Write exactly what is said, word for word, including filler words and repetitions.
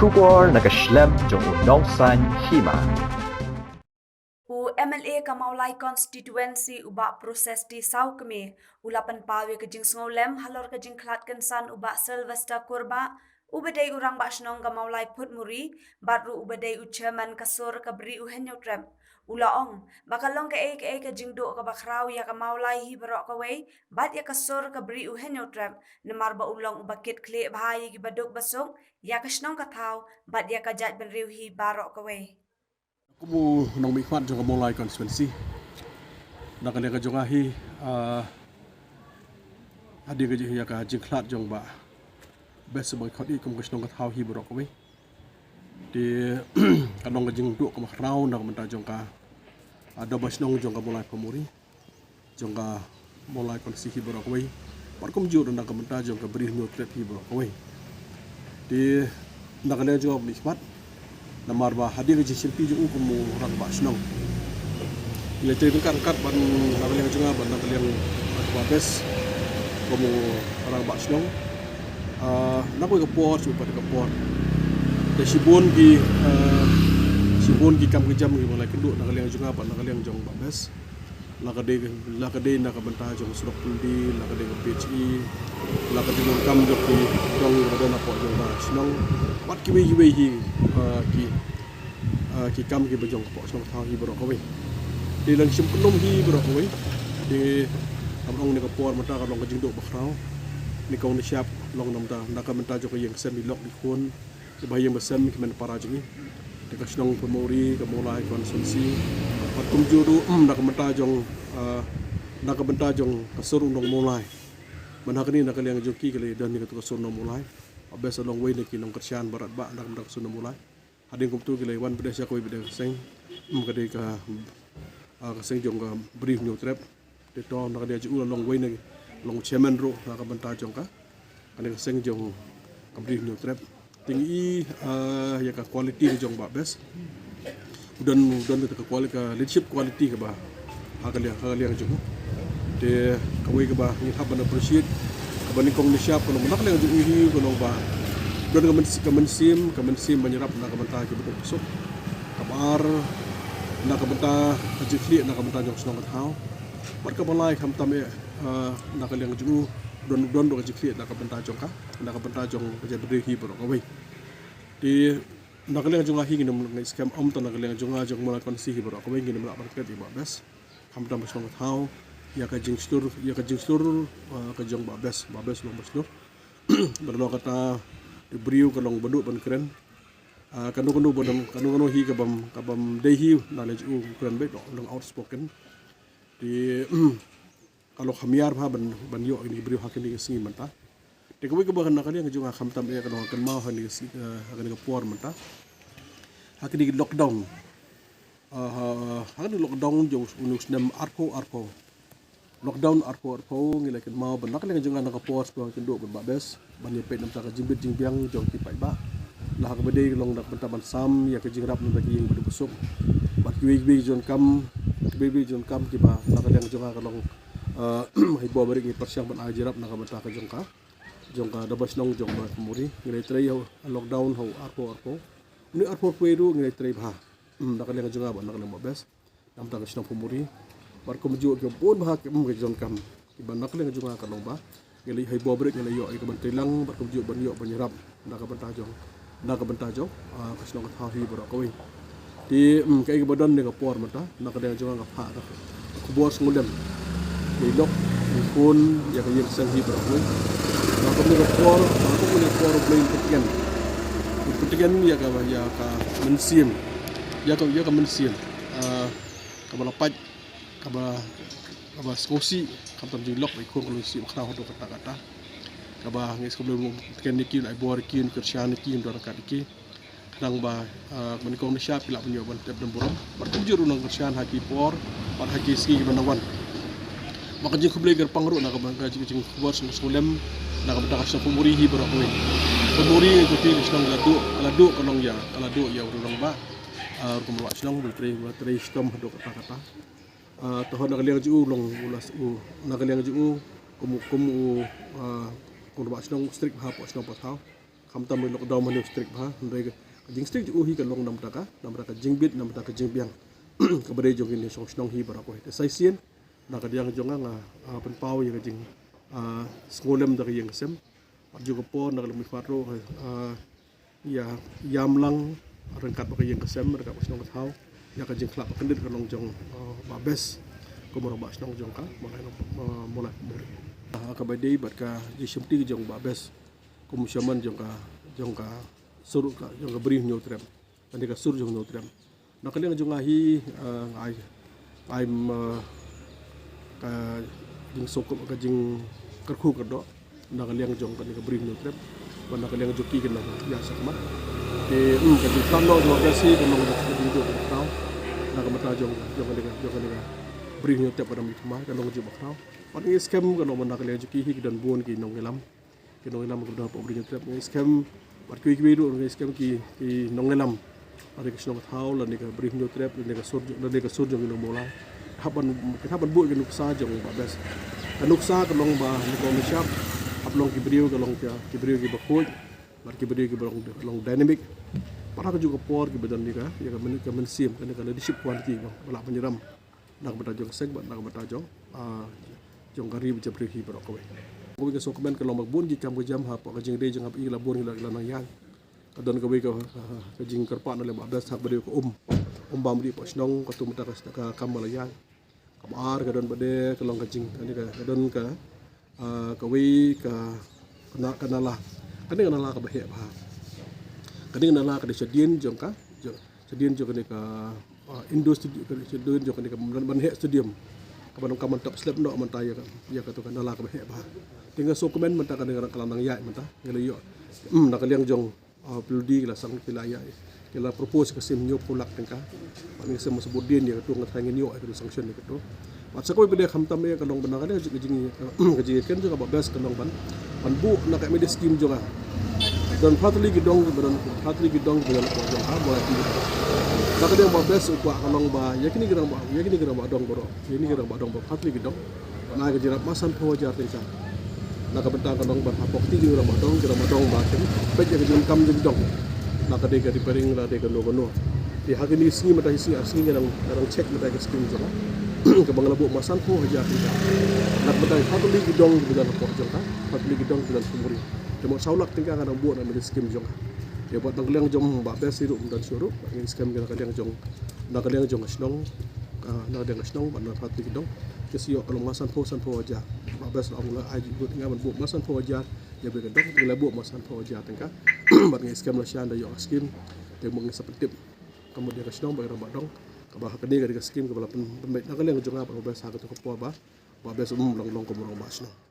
Khubor na ka shlem jong u nongsan hima. U M L A ka Mawlai Constituency u Bah Proses T Sawkmie u la pynpaw ïa ka jingsngewlem halor ka jingkhlad kynsan u Bah Sylvester Kurbah, u ba dei u rangbah shnong ka Mawlai Phutmuri, bad ruh u ba dei u chairman ka sur ka Bri u Hynñiewtrep. U la ong ba ka long kaei kaei ka jingduh kaba khraw ïa ka Mawlai hi baroh kawei bad ïa ka sur ka Bri u Hynñiewtrep, namar ba u long u ba kit khlieh bha ïa ki baduk basuk, ïa ka shnong ka thaw bad ïa ka jaitbynriew hi baroh kawei. Kum u nongmihkhmat jong ka Mawlai Constituency, na ka liang ka jong nga hi, ah, hadien ka jing, ïa ka jingkhlad jong Bah Best ba ngi khot ïa kum ka shnong ka thaw hi baroh kawei. Te ka long ka jingduh kaba khraw na ka bynta jong ka, ah, Dorbar Shnong jong ka Mawlai Phutmuri, jong ka Mawlai Constituency hi baroh kawei, bad kumjuh ruh na ka bynta jong ka Bri u Hynñiewtrep hi baroh kawei. Te na ka liang jong nga, mihkhmat, namar ba hadien ka jingshimti jong u kum u rangbah shnong, ngi la trei ryngkat ryngkat ban, na ka liang jong nga bad na ka liang jong Bah Best kum u rangbah shnong, ah, na kawei ka por sha kawei pat ka por. Te shibun ki, ah, shibun ki kam ki jam kiba la ïakynduh na ka liang jong nga bad na ka liang jong Bah Best. La ka dei, la ka dei na ka bynta jong surok pyldi, la ka dei ka P H E, la ka dei ka kam jong ki dong kiba don hapoh jong ka shnong, bad kiwei kiwei hi, ah, ki, ah, ki kam kiba jong hapoh shnong thaw hi baroh kawei. Te la ngi shim pynlong hi baroh kawei. Te kam ong ne ka por mynta ka long ka jingduh bakhraw. Nyngkong nyngshap long na ka bynta, na ka bynta jong ka ïing sem, i lok i khun, kiba ha ïing ba sem, ki mei para jong ngi, te ka shnong Phutmuri, ka Mawlai Constituency, bad kumjuh ruh, mm, na ka bynta jong, ah, na ka bynta jong ka sur u nong Mawlai. Mynta hangne na ka liang jong ki, ki la don ïa katu ka sur u nong Mawlai. Bah Best u long uwei na ki nongkyrshan ba radbah na ka bynta ka sur u nong Mawlai. Hadien kumtu ki la wan beit sha kawei pat ka seng, mm, ka dei ka, ah, ka seng jong ka Bri u Hynñiewtrep. Te to na ka liang jong u la long uwei na, long chairman ruh na ka bynta jong ka, kane ka seng jong ka Bri u Hynñiewtrep. Te ngi i, ah, ïa ka quality ka jong Bah Best. U don, u don kata ka quali-, ka leadership quality kaba ha ka liang, ha ka liang jong u. Te kawei kaba ngi hap ban appreciate, kaba nyngkong nyngshap ka long na ka liang jong u hi ka long ba u don ka myn-, ka mynsiem, ka mynsiem ban ïarap na ka bynta ki baduk basuk. Kaba ar, na ka bynta ka jingkhlieh na ka bynta jong shnong ka thaw. Bad kaba lai khamtam eh, ah, na ka liang jong u don, don ruh ka jingkhlieh na ka bynta jong ka, na ka bynta jong ka jaitbynriew hi baroh kawei. Te na ka liang jong nga hi ngin ym, ngi skhem ym tang na ka liang jong nga, jong Mawlai Constituency hi baroh kawei, ngin ym lah ban klet ïa Bah Best. Khamtam ka shnong ka thaw, ïa ka jingshlur, ïa ka jingshlur, ah, ka jong Bah Best, Bah Best u long ba shlur. Bad na kata, te briew ka long ba duh ban kren. Ah, kano kano ba don, kano kano hi kabym, kabym dei hi na ka liang jong u kren beit, u long outspoken. Te ka long kham ïar bha ban, ban ïoh ïa ki briew ha kine ki sngi mynta. Te kawei kaba na ka liang jong nga khamtam eh ka long kynmaw ha kine ki sngi, eh, ha kine ki por mynta, ha kine ki lockdown. Ah, ha, ha kane ka lockdown jong une u snem arphew arphew. Lockdown arphew arphew, ngi la kynmaw ba na ka liang jong nga na ka por sha ba kynduh bad Bah Best ban ïa peit na ka bynta ka jingbit jingbiang jong ki paidbah. La ha kaba dei ka long na ka bynta ban sam ïa ka jingïarap na ka bynta ki ïing baduk basuk. Bad kiwei kiwei ki jingdonkam, kiwei kiwei ki jingdonkam kiba na ka liang jong nga ka long, ah, ha i bor ba rit ngi pyrshang ban ai jingïarap na ka bynta ka jong ka, jong ka Dorbar Shnong jong Mawlai Phutmuri. Ngi la trei ha u lockdown ha u arphew arphew. Une u arphew arphew ruh ngi la trei bha. Hmm, na ka liang jong nga bad na ka liang Bah Best, na ka bynta ka shnong Phutmuri. Bad kumjuh kiba bun bha ki, hmm, ki jingdonkam kiba na ka liang jong nga ka long ba ngi la, ha i bor ba rit ngi la ïoh ïa ka ban trei lang, bad kumjuh ban ïoh ban ïarap na ka bynta jong, na ka bynta jong, ah, ka shnong ka thaw hi baroh kawei. Te, hmm, kaei kaba don ha kane ka por mynta, na ka liang jong nga nga phah da ka khubor sngewlem ïa i lok, i khun, ïa ka ïing seng hi baroh kawei. Ba ha kane ka por, ba ha kane ka por U Blei un pyntngen, un pyntngen ïa ka, ïa ka mynsiem, ïa ka, ïa ka mynsiem, ah, kaba la pait, kaba, kaba sngewsih, khamtam jong i lok bad i khun, ka long sih ba khraw haduh katta katta. Kaba ngi sngewlem, un pyntngen ïa ki, un ai bor ïa ki, un kyrshan ïa ki, un don ryngkat ïa ki. Khnang ba, ah, kaba nyngkong nyngshap ki lah ban ïoh ban tep don burom. Bad kumjuh ruh nang kyrshan ha ki por bad ha ki sngi kiban nang wan. Bad ka jingkhublei kyrpang ruh na kaba, ka jing, jingkhubor sngewlem na ka bynta ka shnong Phutmuri hi baroh kawei. Phutmuri ka jong ngi ka shnong ka la duh, ka la duh, ka long ïa, ka la duh ïa u rangbah, ah, u rangbah shnong, ba trei, ba trei shitom haduh katta katta. Ah, te na ka liang jong u long, u la, u, na ka liang jong u kum, kum u, ah, kum u rangbah shnong, strict bha hapoh shnong hapoh thaw. Khamtam ïa lockdown ha Hynñiewtrep bha, hynrei ka jingstrike jong u hi ka long namar ka, namar ka jingbit, namar ka jingbiang kaba dei jong kine ki shnong hi baroh kawei. Te sa shisien na ka liang jong nga, nga, ah, pynpaw ïa ka jing, ah, sngewlem da ka ïing ka sem. Bad ju ka por na ka liang mihpat ruh, ah, ïa, ïam lang ryngkat bad ka ïing ka sem, ryngkat bad ka shnong ka thaw ïa ka jingkhlad ba kyndit ka long jong, ah, Bah Best kum u rangbah shnong jong ka Mawlai, ah, Mawlai Pyrmuri. Ah, kaba dei bad ka jingshimti jong Bah Best kum u chairman jong ka, jong ka sur ka, jong ka Bri Hynñiewtrep. Kane ka sur jong Hynñiewtrep. Na ka liang jong nga hi, eh, nga ai, ai, em, eh, ka jingsngewkmen, ka jingkyrkhu kyrdoh na ka liang jong kane ka Bri Hynñiewtrep. Bad na ka liang jong ki, ki nongïaid shakhmat. Te, em, ka jingkhlad noh jong ka Best hi ka long ka jingduh ka khraw na ka bynta jong, jong kane ka, jong kane ka Bri Hynñiewtrep ba dang mih thymmai, ka long ka jingduh khraw. Bad ngi skhem ka long ba na ka liang jong ki hi ki don bun ki nongïalam, ki nongïalam kiba don hapoh Bri Hynñiewtrep. Ngi skhem bad kiwei kiwei ruh, ngi skhem ki, ki nongïalam, lane ka shnong ka thaw, lane ka Bri Hynñiewtrep, lane ka sur, lane ka sur jong ki nong Mawlai, hap ban, hap ban buh ïa ka nuksa jong Bah Best. Ka nuksa ka long ba, ngi kong ngi shap, hap long ki briew, ka long ki, ki briew kiba khuid, bad ki briew kiba long, long dynamic. Bad ha kajuh ka por kiba don ïa ka, ïa ka myn-, ka mynsiem, kane ka leadership quality ba, ba lah ban ïalam na ka bynta jong ka seng bad na ka bynta jong, ah, jong ka ri bad jong ka ri hi baroh kawei. Kawei ka sngewkmen ka long ba bun ki kam ki jam hapoh ka jingïadei jong nga bad i, la bun ki la, la nang ïaid. Ka don kawei ka, ka, ka jingkyrpad na lem Bah Best ha kaba dei ka um, um bam ri hapoh shnong, kato mynta ka, ka kam ba la ïaid. Kaba ar ka don ba dei ka long ka jing, kane ka, ka don ka, ah, kawei ka, ka na-, ka nala. Kane ka nala kaba heh bha. Kane ka nala ka dei shadien jong ka, jong, shadien jong kane ka, ah, indoor stadium, ka dei shadien jong kane ka ban, ban heh stadium. Kaba donkam ban tap slab noh mynta ïa ka, ïa kato ka nala kaba heh bha. Te nga sngewkmen mynta kane ka la nang ïaid mynta, ngi la ïoh. Hmm, na ka liang jong ah, P W D ki la sang, ki la ïa, ki la propose ka siem hynñiewphew lak tyngka. Bad ngi shem ha Board Din ïa kato, nga tharai ngin ïoh ïa ka sanction ïa kato. Bad sa kawei pat de khamtam ïa ka long ba na ka liang ka jing, ka jing, ka jingïakhun jong ka Bah Best ka long ban, ban buh na ka M L A scheme jong ka. Don phra tylli ki dong, don phra tylli ki dong, don jong ka, ba la ki. Na ka liang Bah Best u kwah ka long ba ïa kine ki rangbah, ïa kine ki rangbah dong baroh, ïa kine ki rangbah dong baroh phra tylli ki dong. Ban ai ka jingrap ma sanphew hajar tyngka. Na ka bynta ka long ban hapoh kti ki rangbah dong, ki rangbah dong ba kin peit ïa ka jingdonkam jong ki dong. Na ka dei ka repairing, na ka dei kano kano. Te ha kine ki sngi mynta, hi sngi ar sngi ngi dang, ngi dang check mynta ka skim jong nga, kaba nga la buh ma sanphew hajar tyngka. Na ka bynta phra tylli ki dong kiba don hapoh jong ka, phra tylli ki dong kiba don ha Pyrmuri. Te mo saw lak tyngka nga dang buh na ka skim jong nga. Te bad na ka liang jong Bah Best ruh, ym don shuh ruh, bad ngi skhem na ka liang jong, na ka liang jong ka shnong, ah, na ka liang ka shnong, bad na phra tylli ki dong, ki sa ïoh ka long ma sanphew, sanphew hajar. Bah Best la ong la ai jingkyrkhu ïa nga ban buh ma sanphew hajar ïa ba ki dong, te nga la buh ma sanphew hajar tyngka. Bad ngi skhem lashai ynda ïoh ka skim, te mo ngi sa pyntip ka mut ïa ka shnong bad ki rangbah dong, kaba ha kane ka dei ka skim kaba la pyn-, pynbeit na ka liang jong nga bad Bah Best ha kato ka por ba Bah Best um long, long kum u rangbah shnong.